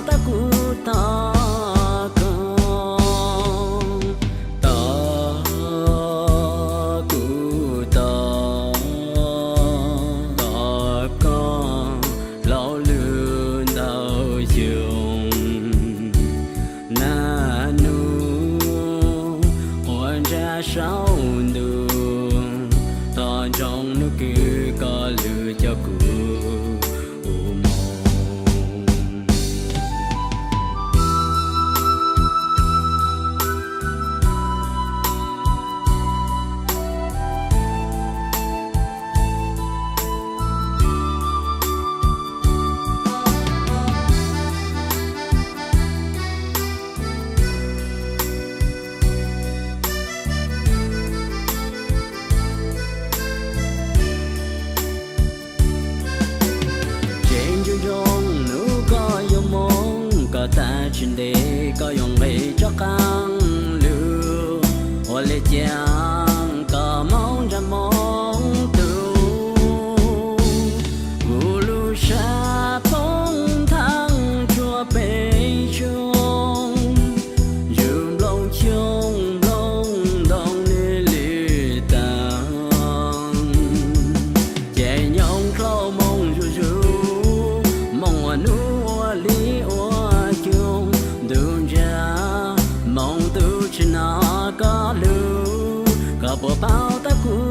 Tab kuv tos koj, tos kuv tos, tos koj hlo lwm ntau xyoo. Naj nub quas ntsab saum ntuj, tos ntsoov hnub kws koj lwm coj kuv ua moov. Ces ntsoov ntsoov hnub koj yuav moov, koj tag tsis ntev koj yuav nqis tsob qab lug. Ua li cas koj moov ntsaj moov tus, kuv lub sab poob thaaj tsua pes tsoo, ntsws nplooj xyooj nplooj ntoo li li taag. Ces nyob dlhau moov zuj zus, moov ua hnub ua li ua xyoo, ntuj ntsag moov tub tsi nov koj lug, koj puas paub tab kuv